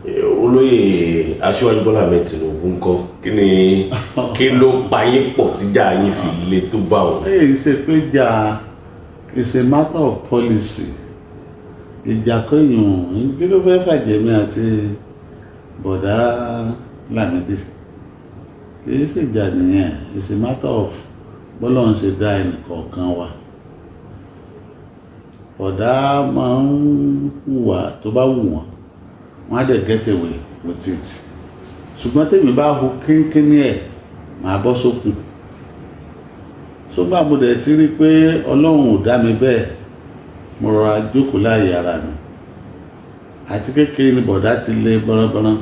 Olóyè Aṣíwájú Bọ́lá Ahmed Tinubu ńkọ́? Kí ni, kí ló pa yín pọ̀ tíjà yín fi le tó bá wọn? Èyí ṣe pé jà, it's a matter of policy. Ìjà kọyùn, kí ló fẹ́ fàjẹ́ mi àti bọ̀dá Lámídì? Kì í ṣèjà nìyẹn. It's a matter of bọ́lọ́run ṣe dá ẹnì kọ̀ọ̀kan wa. Bọ̀dá máa ń hùwà tó bá wù wọ́n, wọ́n á dẹ̀ get away with it, ṣùgbọ́n tèmi bá hu kínkínní ẹ̀, màá bọ́ sókun. Sógbà mo dẹ̀ ti rí i pé Ọlọ́run ò dá mi bẹ́ẹ̀, mo rọra jókòó láàyè ara mi. Àti kékeré ni bọ̀dá ti lé bọ́nrọ́bọ́nrọ́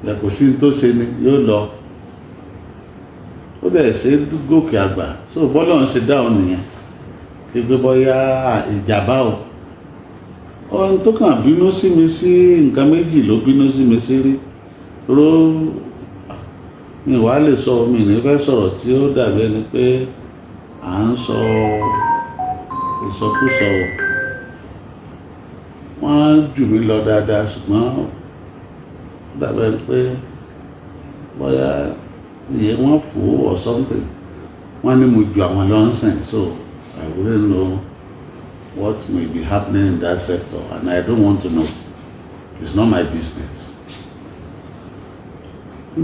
ẹ̀, kò sí ní tó ṣe ni yóò lọ, ó dẹ̀ ṣe gòkè àgbà. So bọ́lọ́run ṣe dáhùn nìyẹn, kí gbé bọ́yá ìjàmbá o. Ohun tó kàn bínú sí mi sí, nǹkan méjì ló bínú sí mi sí rí. Toró mi wàá lè sọ, mi ní fẹ́ sọ̀rọ̀ tí ó dàbí ẹni pé à ń sọ ìsọkúsọ o. Wọ́n jù mí lọ dáadáa, ṣùgbọ́n ó dàbí ẹni pé bóyá ìyẹn wọ́n fò ó or something, wọ́n ní mo ju àwọn lọ ń sìn. So I wouldn't know what may be happening in that sector, and I don't want to know. It's not my business.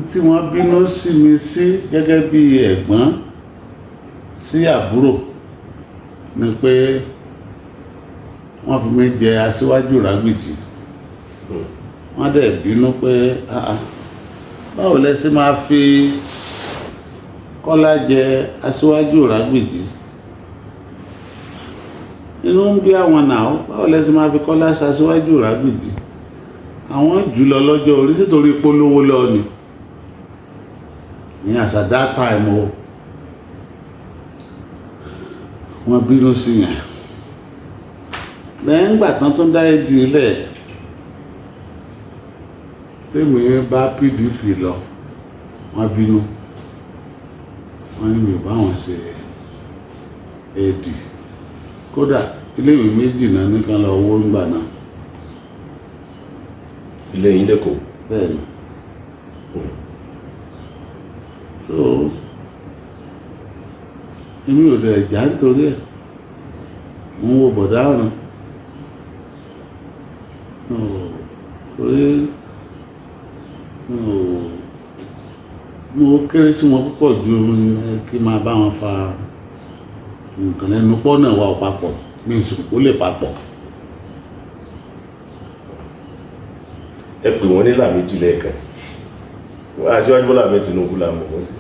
Tí wọ́n bínú sí mi sí gẹ́gẹ́ bí ẹ̀gbọ́n sí àbúrò ni pé wọ́n fi mí jẹ aṣíwájú Ìrágbìjí. Wọ́n dẹ̀ bínú pé, "Ah, ah, báwo lẹ ṣe máa fi Kọ́lá jẹ aṣíwájú Ìrágbìjí?" Inú ń bí àwọn náà. "Báwo lẹ ṣe máa fi Kọ́lá ṣaṣíwájú Ìrágbìjí? Àwọn jùlọ lọ́jọ́ orí, sítorí polówó lọ ni?" Ní as at that time o, wọ́n bínú sí yẹn. Lẹ́yìn ìgbà tán tún dá AD lẹ̀, tèmi bá PDP lọ, wọ́n bínú. Wọ́n ní mi ò bá wọn ṣe AD. Kódà iléèwé méjì náà ní kán lọ wó ńgbà náà. Ilé yín lẹ́kọ̀ọ́? Bẹ́ẹ̀ ni. So èmi ò dẹ̀ já nítorí ẹ̀. Mo ń wo bọ̀dá ọ̀run torí mo kéré sí wọn púpọ̀ ju kí n máa bá wọn fa nǹkan lẹ́nu pọ́ náà wà ó papọ̀, mi ì sì rò pé ó lè papọ̀. Ẹ pè wọ́n ní Lámìdí lẹ́ẹ̀kan. Aṣíwájú Bọ́lá Ahmed Tinubu la mọ̀ wọ́n sí.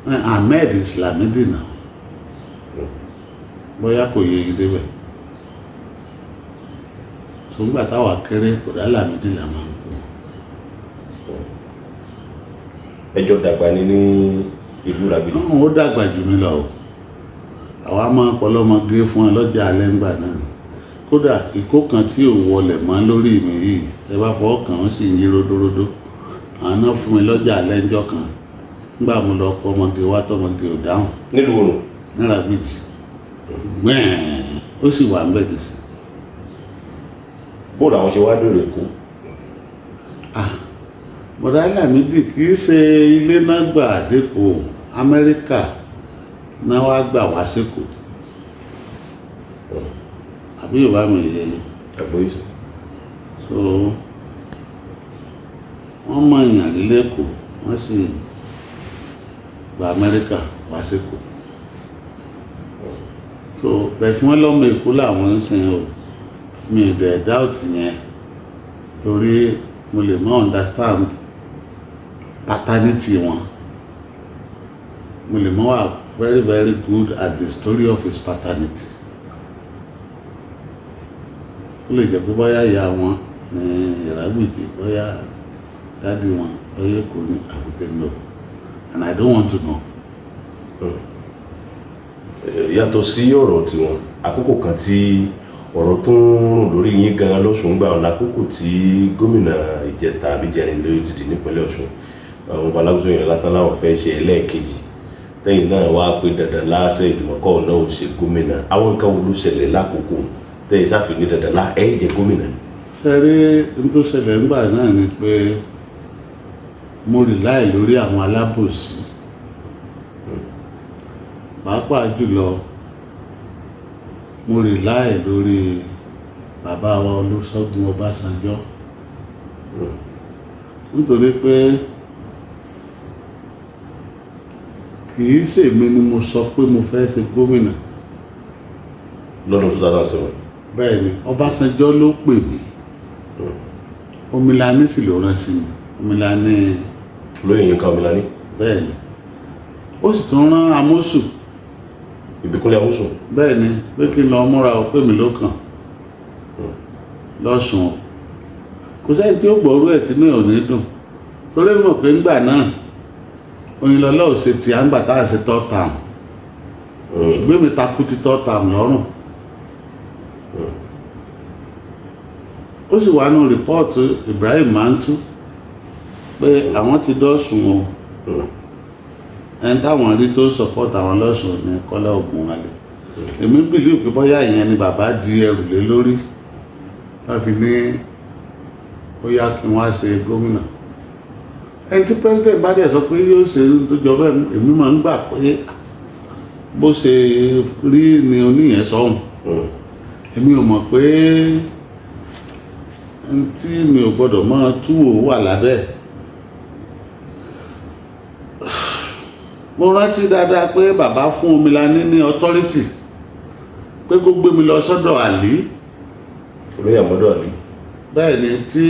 Ahmed is Lamidi náà, bóyá kò yé yín débẹ̀ tó ń gbà táwa kéré, bọ̀dá Lamidi là máa ń kú. Ẹjọ́ dàgbà ní ìlú Ìrágbìjí? Ó dàgbà jù mí lọ o. Àwa máa ń pọlọ́mọgé fún ẹ lọ́jà alẹ́ ńgbà náà. Kódà ìkó kan tí ò wọlẹ̀ mọ́ lórí mi yìí, tẹ bá fọwọ́ kàn án, sì ń yí ródóródó. Àwọn náà fún mi lọ́jà alẹ́ ńjọ́ kan nígbà mo lọ pọ ọmọge wá, tọmọge ò dáhùn. Nílùú Òrùn? N'Írágbìjí gbẹ̀ẹ́n, ó sì wà ń bẹ̀ dì sí. Bó làwọn ṣe wá dèrò Èkó? Ah, bọ̀dá Lámídì kì í ṣe ilé náà gbà dẹ́kọ̀. Amẹ́ríkà náà wá gbà wá sékòó, àbí Yorùbá mi yẹ? Àgbóyè. So wọ́n mọ èèyàn rí lẹ́kọ̀ọ́, wọ́n sì gba Amẹ́ríkà wá sékòó. So bẹ́ẹ̀ tí wọ́n lọ́mọ Èkó làwọn ń sìn o, mi ì dẹ̀ doubt yẹn, torí mo lè má understand paternity wọn, mo lè má wà very very good at the story of his paternity. Ó lè jẹ́ pé bóyá ìyá wọn ní Ìrágbìjí, bóyá daddy wọn, bóyá Èkó ní àbúté lọ, and I don't want to know. Yàtọ̀ sí ọ̀rọ̀ tiwọn, àkókò kan tí ọ̀rọ̀ tó ń rùn lórí yín gan lọ́sùn gbà ọ̀la, àkókò tí gómìnà ìjẹta àbí jẹrin lórí ti dì nípínlẹ̀ Ọ̀ṣun, àwọn balágbèsè yẹn látàn láwọn fẹ́ ṣe ẹlẹ́ẹ̀kejì, tẹ́yìn náà wá pé dandan láṣẹ ìgbìmọ̀ náà ò ṣe gómìnà. Àwọn nǹkan wo ló ṣẹlẹ̀ lákòókò tẹ́yìn sáfì ní dandan lá ẹ̀ jẹ́ gómìnà ni? Ṣe rí n tó ṣẹlẹ̀ ńgbà náà ni pé mo rely lórí àwọn alábòsí, pàápàá jùlọ mo rely lórí bàbá wa Olúṣẹ́gun Ọbásanjọ́, nítorí pé kì í ṣèmi ni mo sọ pé mo fẹ́ ṣe gómìnà. Lọ́dún 2007. Bẹ́ẹ̀ ni, Ọbásanjọ́ ló pè mí, Omilani sì ló rán sí mi, Omilani. Olóyè Yínká Omilani. Bẹ́ẹ̀ ni, ó sì tún rán Amósù. Ìbíkúnlé Amósùn. Bẹ́ẹ̀ ni, pé kí n lọ múra o, pé mi ló kàn lọ́sùn o. Kò sẹ́ni tí ó gbọ́rú ẹ̀ tí mi ò ní dùn, torí mọ̀ pé ńgbà náà Oyinlọ́lá ò ṣe tí à ń gbà tá à ṣe third term, ṣùgbọ́n mi takú ti third term lọ́rùn. Ó sì wà nù rìpọ́ọ̀tù Ibrahim Mantu pé àwọn ti dọ́sùn o, ẹni táwọn rí tó support àwọn lọ́sùn ní Kọ́lá Ògúnwálé. Èmi believe pé bóyá ìyẹn ni bàbá di ẹrù lé lórí tá fi ní ó yá kí wọ́n á ṣe gómìnà. Ẹni tí president bá dẹ̀ sọ pé yóò ṣe ohun tó jọ bẹ́ẹ̀, èmi máa ń gbà pé bó ṣe rí ni oníyẹn sọ̀hún. Èmi ò mọ̀ pé n tí mi ò gbọ́dọ̀ máa túwò wà lábẹ́. Mo rántí dáadáa pé bàbá fún Omilani ní authority pé kó gbé mi lọ sọ́dọ̀ Àlí. Olóyè Àmọ́dù Àlí. Bẹ́ẹ̀ ni, tí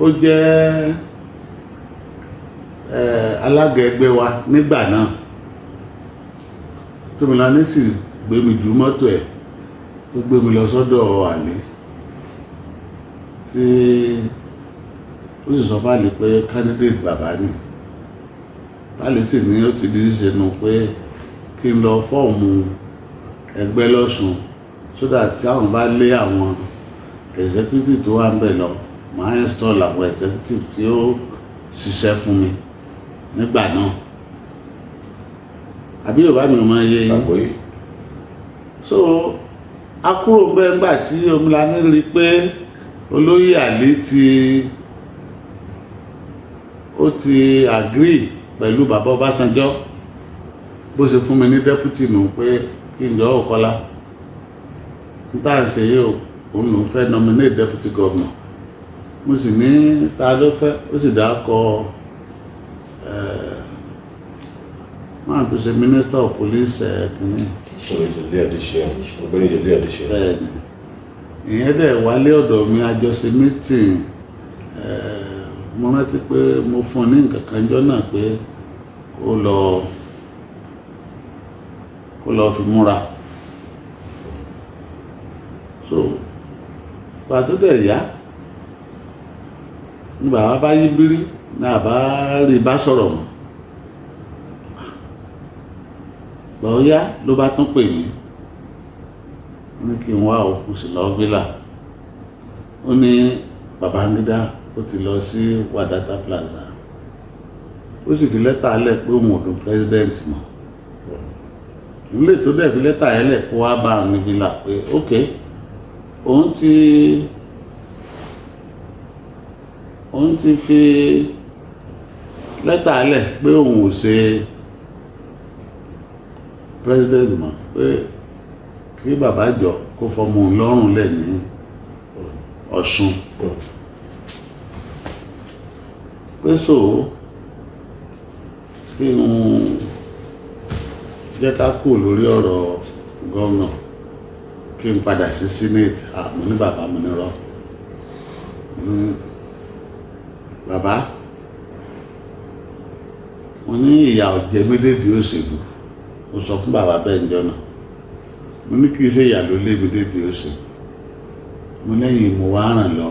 ó jẹ́ alága ẹgbẹ́ wa nígbà náà. Omilani sì gbé mi ju mọ́tò ẹ̀ tó gbé mi lọ sọ́dọ̀ Àlí, tí ó sì sọ fáàlì pé candidate bàbá ni. Fáàlì sì ní ó ti di ṣíṣe nu pé kí n lọ fọ́ọ̀mù ẹgbẹ́ lọ́sùn, so that tí àwọn bá lé àwọn executive tó wà ń bẹ̀ lọ, màá install àwọn executive tí ó ṣiṣẹ́ fún mi nígbà náà. Àbí Yorùbá mi ò mọ iye yìí? Àgbọ́yé. So a kúrò bẹ́ẹ̀ ńgbà tí Omilani rí i pé olóyè Àlí ti ó ti agree pẹ̀lú bàbá Ọbásanjọ́, bó ṣe fún mi ní deputy nù pé kí n jọ Kọ́lá n tá à ń ṣe yìí o, òun lòún fẹ́ nominate deputy governor. Mo sì ní ta ló fẹ́, ó sì dá kọ máa tó ṣe minister of police kìíní. Ọ̀gbẹ́ni Adéṣe, Ọ̀gbẹ́ni Jẹ̀lé Adéṣe. Bẹ́ẹ̀ ni, ìyẹn dẹ̀ wálé ọ̀dọ̀ mi, àjọṣe meeting. Mo rántí pé mo fún un ní nǹkan kan jọ́ náà pé kó lọ fi múra. So gbà tó dẹ̀ yá ní bàbá bá yí bírí ní àbá rí bá sọ̀rọ̀ mọ́. Gbà ó yá ló bá tún pè mí, ó ní kí n wá o. Mo sì lọ villa. Ó ní Babangida ó ti lọ sí Wadata Plaza, ó sì fi lẹ́tà lẹ̀ pé òun ò dùn president mọ́. Ilé tó dẹ̀ fi lẹ́tà yẹn lẹ̀ kó wá bá òun ní villa pé ok, òun ti fi lẹ́tà lẹ̀ pé òun ò ṣe president mọ́, pé kí bàbá jọ kó fọmọ òun lọ́rùn lẹ̀ ní Ọ̀ṣun, pé so kí n jẹ́ ká kú lórí ọ̀rọ̀ gómìnà, kí n padà sí senate. Mo ní bàbá, mo ní rọ, mo ní bàbá, mo ní ìyà ò jẹ mí dédìí òṣèlú. Mo sọ fún bàbá bẹ́ẹ̀ níjọ́ náà, mo ní kì í ṣe ìyà ló lé mi dédìí òṣèlú, mo lẹ́yìn mo wá ràn lọ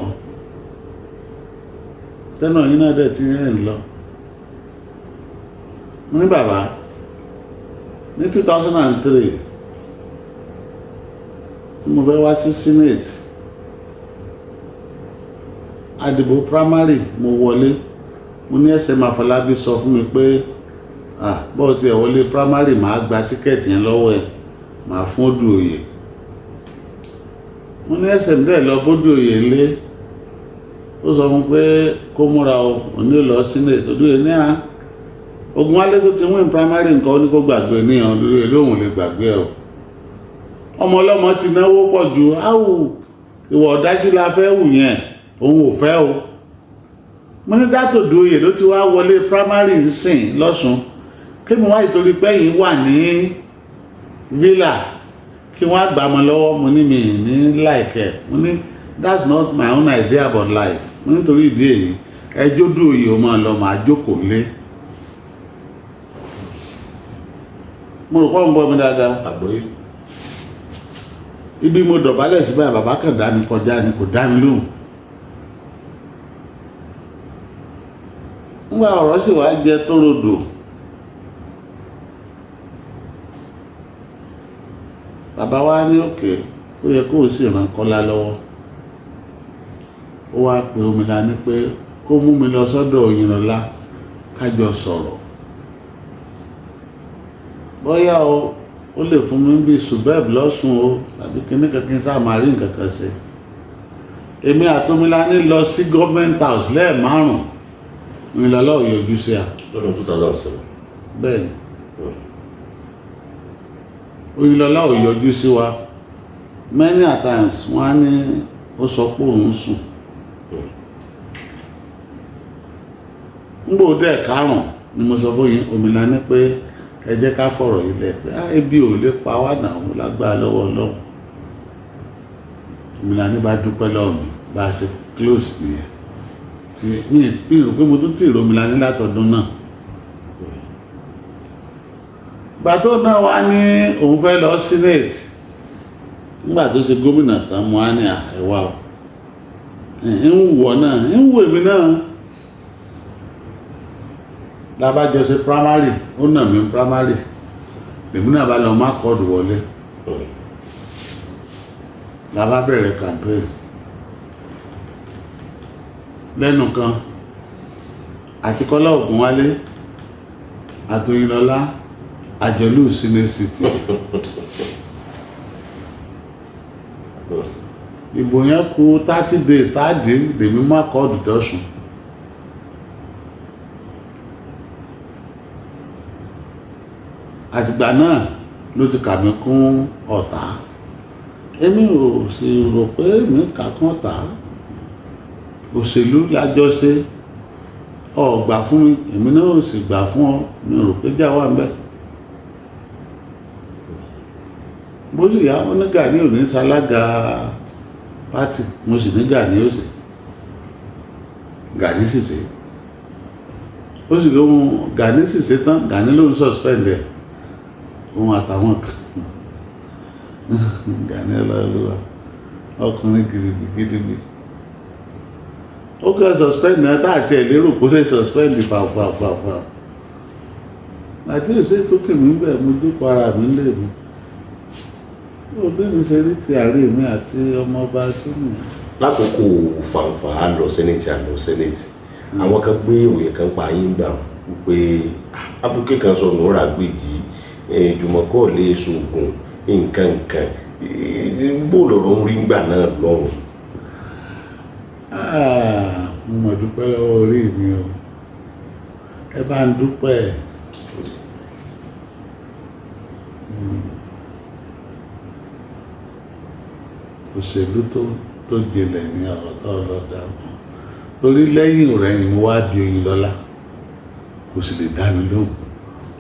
tẹ́nà yín náà dẹ̀ ti ń lọ. Mo ní bàbá, ní 2003 tí mo fẹ́ wá sí senate, àdìbò primary mo wọlé. Mo ní SM Afọlábí sọ fún mi pé, ah, bọ́ọ̀ tí ẹ̀ wọlé primary, màá gba ticket yẹn lọ́wọ́ ẹ̀, màá fún Odùoyè. Mo ní SM dẹ̀ lọ bódùoyè lé. Ó sọ fún pé kó múra o, òní lọ senate. Odúoyè ní à Ògúnwálé tó ti win primary nǹkan, ó ní kó gbàgbé ní Odúoyè lóhùn lè gbàgbé ẹ o. Ọmọ ọlọ́mọ ti náwó pọ̀ ju áwù, ìwà ọ̀dájú la fẹ́ wù yẹn, òun ò fẹ́ o. Mo ní dátò Odúoyè ló ti wá wọlé primary nsìn lọ́sùn, kí mo wá ìtorí pé yìí wà ní villa kí wọ́n á gbà mọ́ lọ́wọ́. Mo ní mi ní láìkẹ́, mo ní that's not my own idea about life. Mo nítorí ìdí èyí, ẹjọ́ Odúoyè ó máa lọ, màá jókòó lé. Mo rò pé òun gbọ́ mi dáadáa. Àgbọ́yé. Ibi mo dọ̀bálẹ̀ sí báyìí, bàbá kan dá mi kọjá ni, kò dá mi lóhùn. Nígbà ọ̀rọ̀ sì wá jẹ tó rodò, bàbá wa ní òkè ó yẹ kó o sì ràn Kọ́lá lọ́wọ́. Ó wá pe Omilani pé kó mú mi lọ sọ́dọ̀ Oyinlọ́lá kájọ sọ̀rọ̀, bóyá o ó lè fún mi bíi subeb lọ́sùn o tàbí kíní kankan sáà máa rí nǹkan kan ṣe. Èmi àti Omilani lọ sí government house lẹ́ẹ̀márùn-ún, Oyinlọ́lá ò yọjú sí a. Lọ́dún 2007. Bẹ́ẹ̀ ni, Oyinlọ́lá ò yọjú sí wa. Many a times wọ́n á ní ó sọ pé òun sùn. Ngbò dẹ̀ karùn-ún ni mo sọ fún Omilani pé ẹ jẹ́ ká fọ̀rọ̀ yìí lẹ̀, pé ebi ò lè pa wá náà, òun lágbára lọ́wọ́ Ọlọ́run. Omilani bá dúpẹ́ lọ́wọ́ mi, bá a ṣe close nìyẹn. Tí mi rò pé mo tún tì Omilani látọdún náà. Gbà tó náà wá ní òun fẹ́ lọ senate nígbà tó ṣe gómìnà tán, mo á ní ẹ̀wà o, ń wọ̀ náà, ń wù èmi náà. Lábàjọ ṣe primary, ó nà mí primary, lèmi náà bá lọ má kọ́ọ̀dù wọlé, lábá bẹ̀rẹ̀ campaign lẹ́nu kan àti Kọ́lá Ògúnwálé àti Oyinlọ́lá àjọlù Senate City. Ìbò yẹn kù 30 days táàdì, lèmi má kọ́ọ̀dù dọ́sùn. Àtìgbà náà ló ti kà mí kún ọ̀tá. Èmi ò sì rò pé mi kà kún ọ̀tá. Òṣèlú lájọ ṣe, ọ gbà fún mi, èmi náà ò sì gbà fún ọ, mi rò pé jà wà ń bẹ̀. Bó sì yá, ó ní Gani ò ní ṣalága pátì, mo sì ní Gani ó sì, Gani sì ṣe, ó sì lóhun Gani sì ṣe tán, Gani lóhun suspend ẹ̀, òun àtàwọn kan. Gani ọlọ́ọ̀lúwa ọkùnrin gidigidi gidigidi, ó kàn suspend náà tá àti ẹ̀ lérò kó lè suspend fàfàfàfà. Àti ìṣe tó kè mí bẹ́ẹ̀, mo jókòó ara mi lè mi ó bí mi ṣe rí ti àárẹ̀ mi àti ọmọọba sínú. Lákòókò fàǹfà á lọ sẹ́nẹ̀tì, á lọ sẹ́nẹ̀tì, àwọn kan gbé ìròyìn kan pa yín gbà pé abuké kan sọnù rà gbèjì jùmọ̀kọ́ lè ṣoògùn nǹkan nǹkan, bó lọ̀rọ̀ ń rí gbà náà lọ́rùn. Mo mọ̀ dúpẹ́ lọ́wọ́ orí mi o, ẹ bá ń dúpẹ́. Òṣèlú tó jinlẹ̀ ní ọ̀rọ̀ tó lọ dá mọ́, torí lẹ́yìn rẹ̀ mo wá bí Oyinlọ́lá, kò sì lè dá mi lóhùn.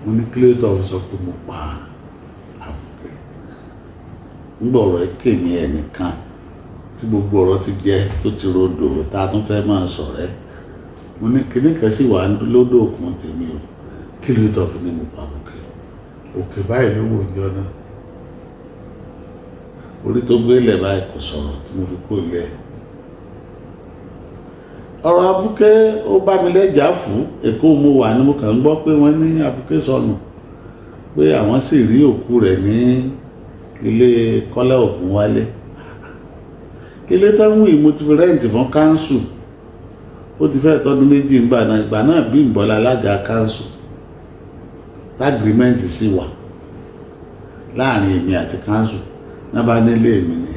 Mo ní kílódé sọ pé mo pa àbùkẹ́. Nígbà ọ̀rọ̀ ẹ̀ kèmí ẹnìkan tí gbogbo ọ̀rọ̀ ti jẹ́ tó ti rodò tá a tún fẹ́ máa sọ̀rẹ́. Mo ní kíní kan sì wà lódò òkun tèmi o, kílódé fi ní mo pa àbùkẹ́. Òkè báyìí ló wò ń jọ náà, orí tó gbé ilẹ̀ báyìí kò sọ̀rọ̀ tí mo fi kó ilẹ̀. Ọ̀rọ̀ Abuké ó bá mi lẹ́jà fún Èkó mo wà ní, mo kàn ń gbọ́ pé wọ́n ní Abuké sọnù, pé àwọn sì rí òkú rẹ̀ ní ilé Kọ́lá Ògúnwálé. Ilé táwọn yìí mo ti fi rẹ́ǹtì fún káńsù, ó ti fẹ́ẹ̀ tọ́dún méjì ńgbà náà. Ìgbà náà Bímbọ́lá alága káńsù, tágírímẹ́ǹtì sì wà láàrin èmi àti káńsù náà bá nílé mi ni.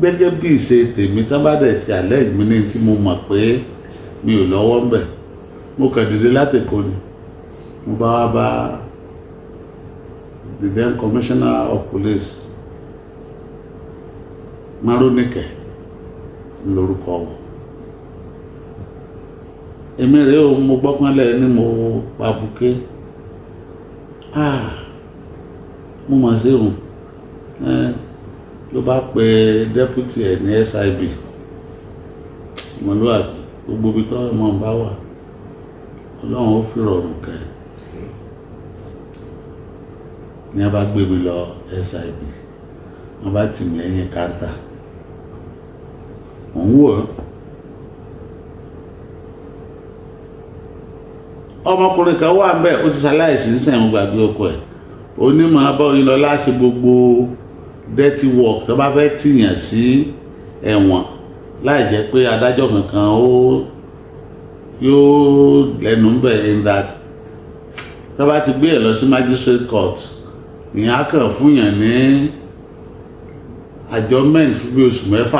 Gẹ́gẹ́ bí ìṣe tèmi, tán bá dẹ̀ ti allege mi ní tí mo mọ̀ pé mi ò lọ́wọ́ ń bẹ̀, mo kàn dìde láti Èkó ni. Mo bá wá bá the then Commissioner of Police, Maronike lórúkọ wọn. Èmi rèé o, mo gbọ́kànlẹ̀ ní mo pa buké. Ah, mo mọ̀ sí òun ló bá pe deputy ẹ̀ ní SIB. Ọmọlúwàbí, gbogbo ibi tó ọmọ bá wà, Ọlọ́run ó fi rọrùn kẹ́. Ní a bá gbé mi lọ SIB, wọ́n bá tì mí ẹ̀yìn counter, mò ń wò ó. Ọmọkùnrin kan wà ńbẹ̀, ó ti ṣaláìsí ń sẹ́yìn, gbàgbé ọkọ ẹ̀. Onímọ̀ abọ́ Oyinlọ́lá ṣe gbogbo dirty work tó bá fẹ́ tìyàn sí ẹ̀wọ̀n láì jẹ́ pé adájọ́ kankan ó yóò lẹ́nu ń bẹ̀, in that tó bá ti gbé ẹ̀ lọ sí magistrate court, ìyẹn á kàn fún yàn ní adjournment fún bí oṣù 6,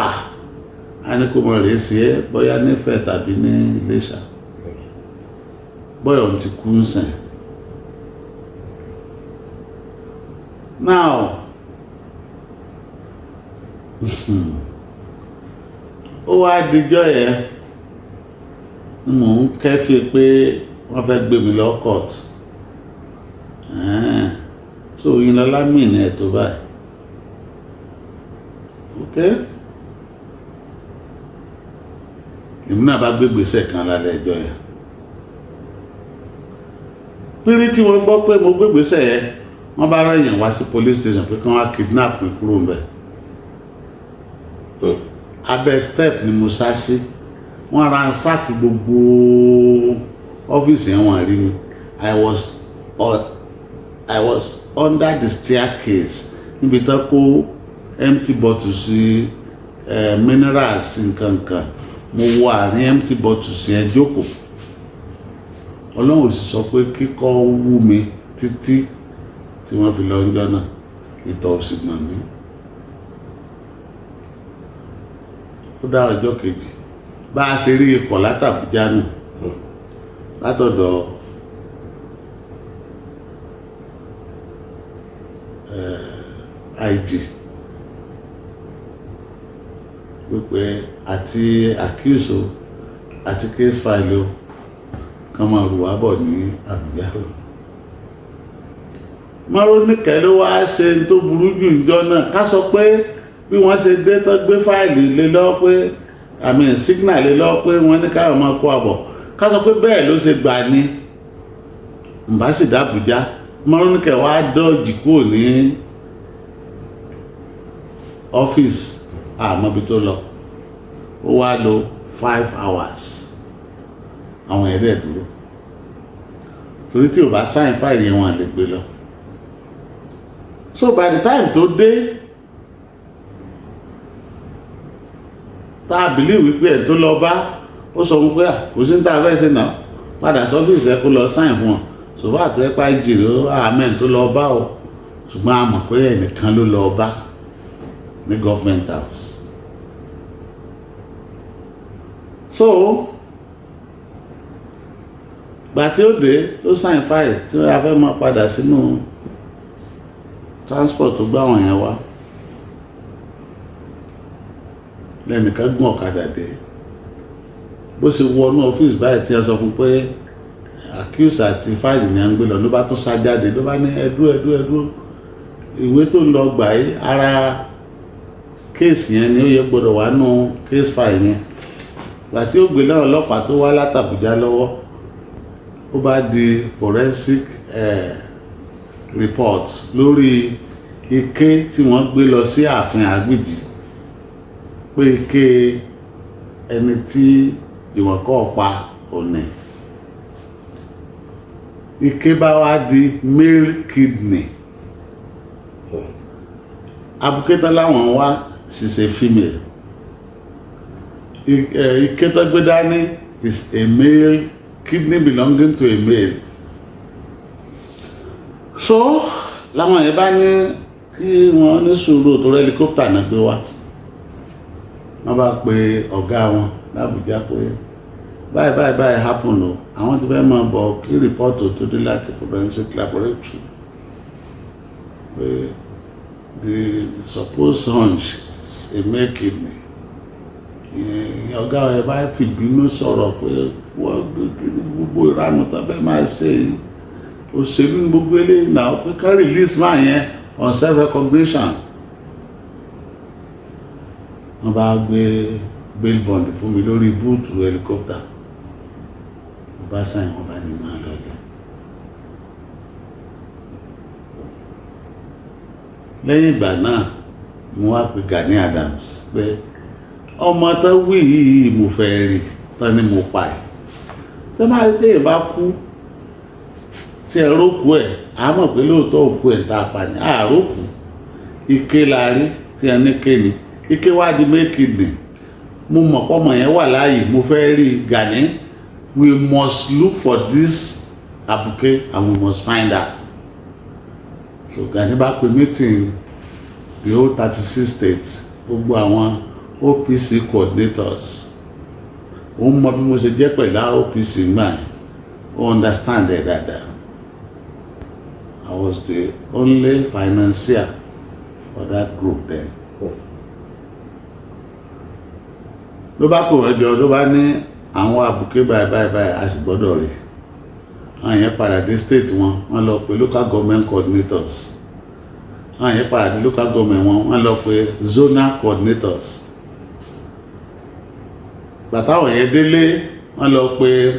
á ní kó mọ̀ rèé sí ẹ bóyá nífẹ̀ẹ́ tàbí ní Iléṣà, bóyá òun ti kú ń sìn. Now, ó wá dijọ́ yẹn mò ń kẹ́fì pé wọ́n fẹ́ gbé mi lọ court. So Oyinlọ́lá mì ní ẹ̀ tó báyìí. Ok, èmi náà bá gbé gbèsè kan lálẹ́ ẹjọ́ yẹn. Pírí tí wọ́n gbọ́ pé mo gbé gbèsè yẹn, wọ́n bá rán èèyàn wá sí police station pé kí wọ́n á kidnap mi kúrò ńbẹ̀. Abẹ́ step ni mo sá sí. Wọ́n ransack gbogbo ọ́fíìsì yẹn, wọ́n rí mi. I was under the staircase níbi tán kó empty bottles sí, minerals nkankan. Mo wọ àárín empty bottles yẹn jókòó. Ọlọ́run sì sọ pé kíkọ́ wú mi títí tí wọ́n fi lọ ńjọ́ náà, ìtọ̀ ò sì gbọ̀n mí. Ó dára. Ọjọ́ kejì, bá a ṣe rí ikọ̀ látàbújá nù, látọ̀dọ̀ IG, wípé àti accuse o àti case file o, kán máa rù wá bọ̀ ní Àbújá. Mọ́rónìkẹ́ ló wá ṣe tó burú jù níjọ́ náà. Ká sọ pé bí wọ́n ṣe dé tó gbé fáìlì lé lọ́wọ́ pé àmì signal lé lọ́wọ́ pé wọ́n ní káwọn máa kó àbọ̀, ká sọ pé bẹ́ẹ̀ ló ṣe gbà ní nbá sì dàbújá. Mọ́rónìkẹ́ wá dọ́ọ̀jì kúrò ní ọ́fíìsì, àmọ́ ibi tó lọ. Ó wá lò 5 hours, àwọn ẹ̀rẹ́ dúró torí tí ò bá sign fáìlì yẹn, wọn lè gbé lọ. So by the time tó dé, tá a believe wípé ẹ̀ tó lọ bá, ó sọ wípé kò sí ní tá a fẹ́ ṣe náà, padà sọ́fíìsì ẹ̀ kó lọ sign fún wọn. Ṣùgbọ́n àtẹ́pá jìrì amen tó lọ bá o, ṣùgbọ́n a mọ̀ pé ẹnìkan ló lọ bá ní government house. So gbà tí ó dé tó sign file tí a fẹ́ máa padà sínú transport tó gbá wọn yẹn wá, lẹ́nìkan gún ọ̀kadà dé. Bó ṣe wọnú ọ́fíìsì báyìí tí a sọ fún pé accuse àti fáìlì ni à ń gbé lọ, ló bá tún sá jáde, ló bá ní, "Ẹdúró, ẹdúró, ẹdúró." Ìwé tó ń lọ gbà yìí, ara case yẹn ni ó yẹ gbọ́dọ̀ wà nù case file yẹn. Gbà tí ó gbé lọ́wọ́ ọlọ́pàá tó wá látàbújá lọ́wọ́, ó bá di forensic report lórí ike tí wọ́n gbé lọ sí ààfin Àgbìjì, pé ike ẹni tí Jùmọ̀kọ́ pa òní. Ike bá wá di male kidney. Abuké láwọn wá sì ṣe female. Ike tó gbé dání is a male kidney belonging to a male. So láwọn yẹn bá ní kí wọ́n ní sùúrù tó rẹ́ helicopter náà gbé wá. Wọ́n bá pe ọ̀gá wọn l'Ábùjá pé báyìí báyìí báyìí happen o, àwọn ti fẹ́ máa bọ̀ kí report tó dé láti forensic laboratory, pé the supposed hunch is a male kidney. Ọ̀gá ẹ̀ bá fìbínú sọ̀rọ̀ pé wọ́n gbogbo ìranù tó fẹ́ máa ṣe yìí, òṣèlú ní gbogbo eléyìí náà, pé ká release man yẹn on self recognition. Wọ́n bá gbé bail bond fún mi lórí boot helicopter, mo bá sign, wọ́n bá ní máa lọ lẹ. Lẹ́yìn ìgbà náà, mo wá pe Gani Adams pé ọmọ tó wí yìí, mo fẹ́ rí tán ni mo pa ẹ̀. Tó bá rí téèyàn bá kú tí ẹ rókù ẹ̀, á mọ̀ pé lóòótọ́ òkú ẹ̀ tá a pa ní àrókù. Ike la rí tí ẹ ní ké ni ike wá di male kidney. Mo mọ̀ pọ́mọ yẹn wà láàyè, mo fẹ́ rí Gani. We must look for this Abuke and we must find her. So Gani bá pe meeting the whole 36 states, gbogbo àwọn OPC coordinators. Ó mọ bí mo ṣe jẹ́ pẹ̀lú OPC gbà yẹn, ó understand ẹ̀ dáadáa. I was the only financier for that group then. Ló bá kó wọn jọ, ló bá ní àwọn àbùké báyìí báyìí báyìí, a sì gbọ́dọ̀ rí. Àwọn yẹn padà dé state wọn, wọ́n lọ pé local government coordinators. Àwọn yẹn padà dé local government wọn, wọ́n lọ pé zonal coordinators. Bàtàwọn yẹn délé, wọ́n lọ pé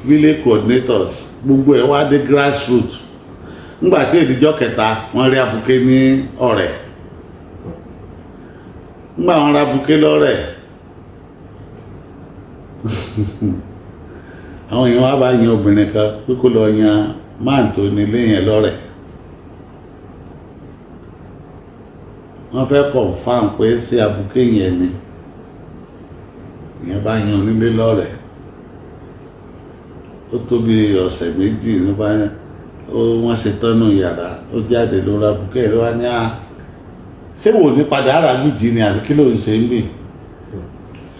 village coordinators. Gbogbo ẹ̀ wá dé grassroots. Ńgbà tí ìdíjọ́ kẹta, wọ́n rí abuké ní Ọ̀rẹ́. Ńgbà wọ́n rí abuké lọ́rẹ̀, àwọn èèyàn wá bá yan obìnrin kan pé kó lọ yan máà tó nílé yẹn lọ́rẹ̀. Wọ́n fẹ́ confirm pé ṣé abuké yẹn ni. Ìyẹn bá yan onílé lọ́rẹ̀, ó tó bí ọ̀sẹ̀ 2 ló bá ó wọ́n ṣe tọ́nù yàrá, ó jáde ló ra abuké ló wá ní à ṣé wò ní padà ara gbìjì ni àbí kí ló ń ṣe ń bì.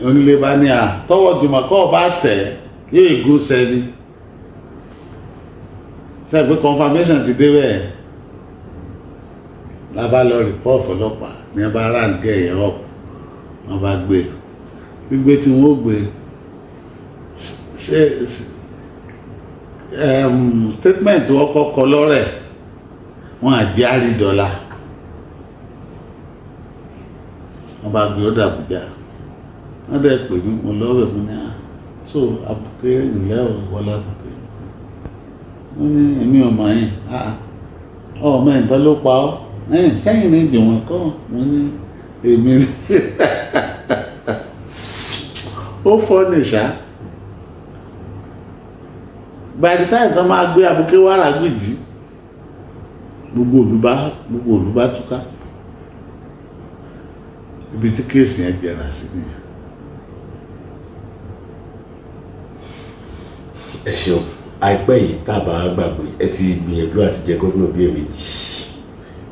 Onílé bá ní à tọwọ́ jùmọ̀ kọ́ ọ bá tẹ̀ yóò ègún sẹ́ni sẹ́ni pé confirmation ti dé bẹ́ẹ̀. La bá lọ report fọlọ́pàá ní ẹ bá round gẹ̀ yẹn up, wọ́n bá gbé gbígbé tí wọ́n gbé ṣe statement wọ́n kọ́kọ́ lọ́rẹ̀ wọ́n á jẹ́ àrídọ́là. Wọ́n bá gbé ó dàbújá, wọ́n dẹ̀ pè mí, mo lọ́wọ́ mo ní à so abuké ńlẹ́ ò wọlé abuké. Wọ́n ní èmi ò mọ̀ yín, ọmọ ìbọn ló pa ọ́ sẹ́yìn ní ìdìwọ̀n kọ́. Mo ní èmi ó fọ́ nìṣá. By the time tó máa gbé abuké wàrà gbìjì, gbogbo olùbá túká. Ibi tí case yẹn jẹrà sí nìyẹn. Ẹ ṣeun. Àìpẹ́ yìí, tá a bá gbàgbé, ẹ ti gbìyànjú àti jẹ gómìnà bíi èméjì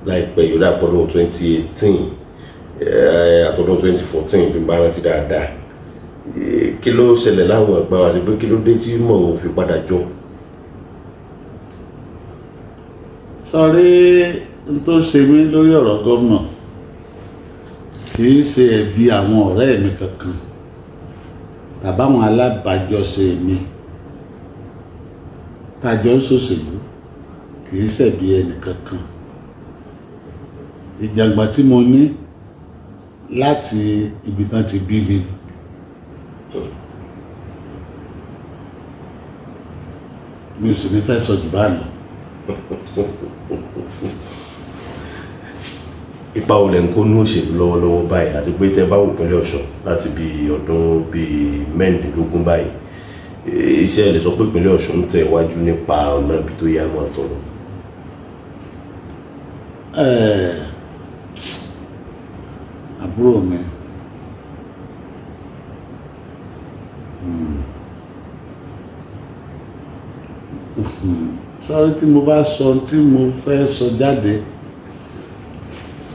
láìpẹ́ yìí, ó dà pọ̀ lóhun 2018 àtọdún 2014, bí n bá rántí dáadáa. Kí ló ṣẹlẹ̀ láwọn ẹ̀gbọ́n àti pé kí ló dé tí mò ń fi padà jọ? Sọrí n tó ṣe mí lórí ọ̀rọ̀ gómìnà kì í ṣe ẹ̀bi àwọn ọ̀rẹ́ mi kankan tàbáwọn alábàájọṣe mi tàjọ ń ṣòṣèlú, kì í ṣẹ̀bi ẹnì kankan. Ìjàngbọ̀n tí mo ní láti ibi tán ti bí mi, mi ò sì ní fẹ́ sọ jù bá lọ. Ipa wo lẹ ń kó ní òṣèlú lọ́wọ́lọ́wọ́ báyìí, àti pé tẹ́ bá wò ìpínlẹ̀ Ọ̀ṣun láti bí ọdún bíi 16 báyìí, iṣẹ́ lè sọ pé ìpínlẹ̀ Ọ̀ṣun ń tẹ̀ wájú nípa ọ̀nà ibi tó yá mọ́ àtọ̀rọ̀? Àbúrò mi, sọ́rí, tí mo bá sọ tí mo fẹ́ sọ jáde,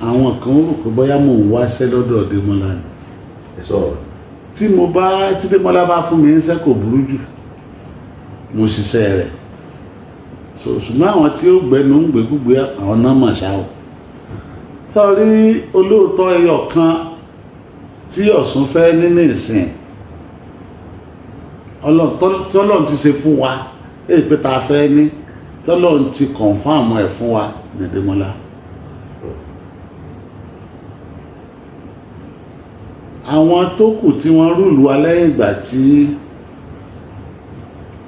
àwọn kan rò pé bóyá mò ń wáṣẹ́ lọ́dọ̀ Démọ́lá ni. Ẹ sọ̀rọ̀. Tí mo bá tí Démọ́lá bá fún mi níṣẹ́, kò burú jù, mo ṣiṣẹ́ rẹ̀. So ṣùgbọ́n àwọn tí ó gbẹnu ń gbégbé, àwọn náà mọ̀ ṣá o. Sọrí olóòótọ́ ẹyọ kan tí Ọ̀ṣun fẹ́ nínú ìsìn tọ́lọ́run ti ṣe fún wa, èyí pé tá a fẹ́ ní tọ́lọ́run ti confirm ẹ̀ fún wa ní Démọ́lá. Àwọn tó kù tí wọ́n rule wa lẹ́yìn ìgbà tí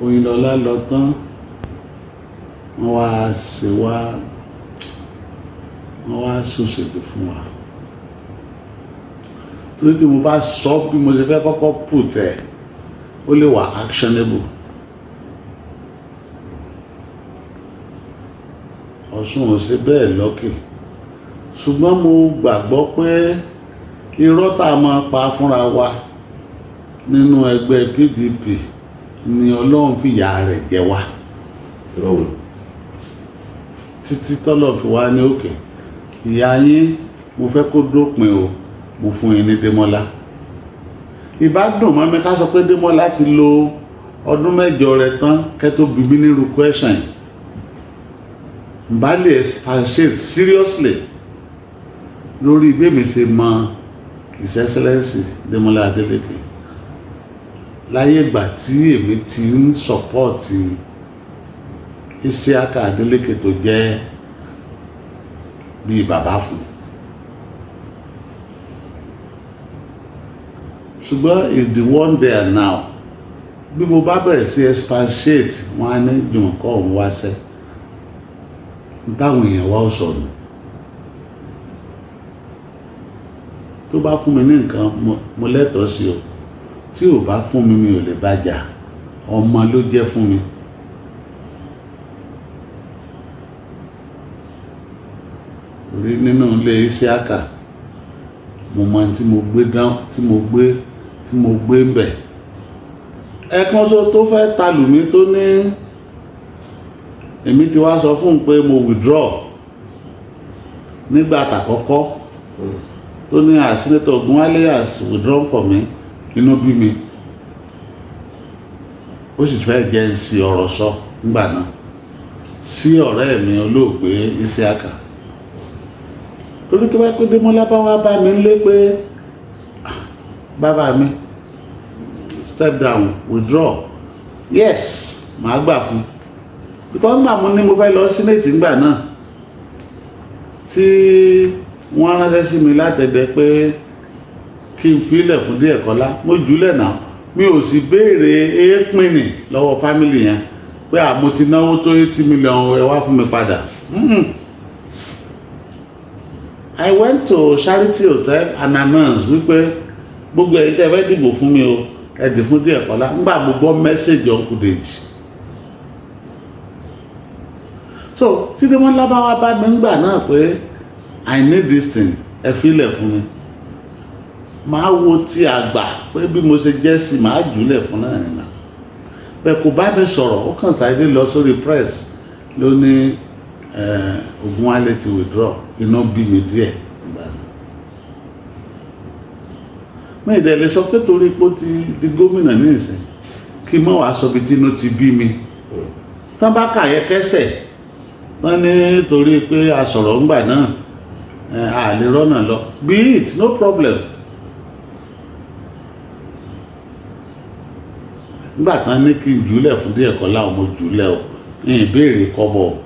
Oyinlọ́lá lọ tán, wọ́n wá ṣe wá, wọ́n wá ṣòṣèlú fún wa. Torí tí mo bá sọ bí mo ṣe fẹ́ kọ́kọ́ put ẹ̀, ó lè wà actionable. Ọ̀ṣun ò ṣe bẹ́ẹ̀ lọ́kì, ṣùgbọ́n mo gbàgbọ́ pé irọ́ tá a máa pa fúnra wa nínú ẹgbẹ́ PDP ni Ọlọ́run fìyà rẹ̀ jẹ wá. Irọ́ wò? Títí tọ́lọ̀ fi wá ní òkè ìyá yín, mo fẹ́ kó dópin o, mo fún yín ní Démọ́lá. Ìbá dùn mọ́ mi ká sọ pé Démọ́lá ti lo ọdún 8 rẹ̀ tán kẹ́ tó bí mi nírú question yìí, n bá lè expatiate seriously lórí bí èmi ṣe mọ His Excellency Démọ́lá Adélékè láyé ìgbà tí èmi ti ń support Isiaka Adélékè tó jẹ́ bíi bàbá fún. Ṣùgbọ́n is the one there now. Bí mo bá bẹ̀rẹ̀ sí expatiate, wọ́n á ní Jùmọ̀kọ́ òun wáṣẹ́ táwọn èèyàn wá ó sọnù. Tó bá fún mi ní nǹkan, mo lẹ́tọ̀ọ́ sí o. Tí ò bá fún mi, mi ò lè bàjá, ọmọ ló jẹ́ fún mi. Torí nínú ilé Isiaka, mo mọ tí mo gbé dán, tí mo gbé ń bẹ̀. Ẹ̀kan so tó fẹ́ ta lù mí, tó ní èmi ti wá sọ fún un pé mo withdraw nígbà àtàkọ́kọ́, tó ní à Senator Ogunwale has withdrawn for me, inú bí mi, ó sì fẹ́ jẹ́ ń sí ọ̀rọ̀ sọ nígbà náà sí ọ̀rẹ́ mi olóògbé Isiaka. Torí tó bá pé Démọ́lá bá wá bá mi lé pé, "Ah, bàbá mi, step down, withdraw," yes, màá gbà fún, because nígbà mo ní mo fẹ́ lọ senate ńgbà náà tí wọ́n ránṣẹ́ sí mi látẹ̀dẹ̀ pé kí n filẹ̀ fún Díẹ̀kọ́lá, mo jùlẹ̀ náà, mi ò sì béèrè éèpìnì lọ́wọ́ family yẹn pé à mo ti náwó tó 80 million, ẹ wá fún mi padà. I went to Charity Hotel and announced wípé gbogbo ẹ̀yin tẹ́ fẹ́ dìbò fún mi o, ẹ dì fún Díẹ̀kọ́lá. Ńgbà mo gbọ́ message Uncle Dèjì, so tí Démọ́lá bá wá bá mi ńgbà náà pé I need this thing, ẹ filẹ̀ fún mi, máa wo tí a gbà pé bí mo ṣe jẹ́ sí, máa jùlẹ̀ fún náà nìyà. Bẹ́ẹ̀ kò bá mi sọ̀rọ̀, ó kàn sáré lọ sórí press ló ní Ògúnwálé ti withdraw. Inú bí mi díẹ̀ nígbà náà. Mi ìdẹ̀ lè sọ pé torí pé ó ti di gómìnà ní ìsìn, kí n má wàá sọ bí tínú ti bí mi tán bá kàyẹ kẹsẹ̀ tán ní torí pé a sọ̀rọ̀ ńgbà náà, a lè rọ́nà lọ. Be it, no problem. Nígbà tán ní kí n jùlẹ̀ fún Díẹ̀kọ́lá, mo jùlẹ̀ o, ní ìbéèrè kọ́bọ̀ o.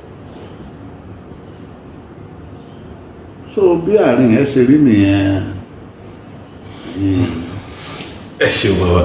So bí àárín yẹn ṣe rí nìyẹn. Ẹ ṣeun, bàbá.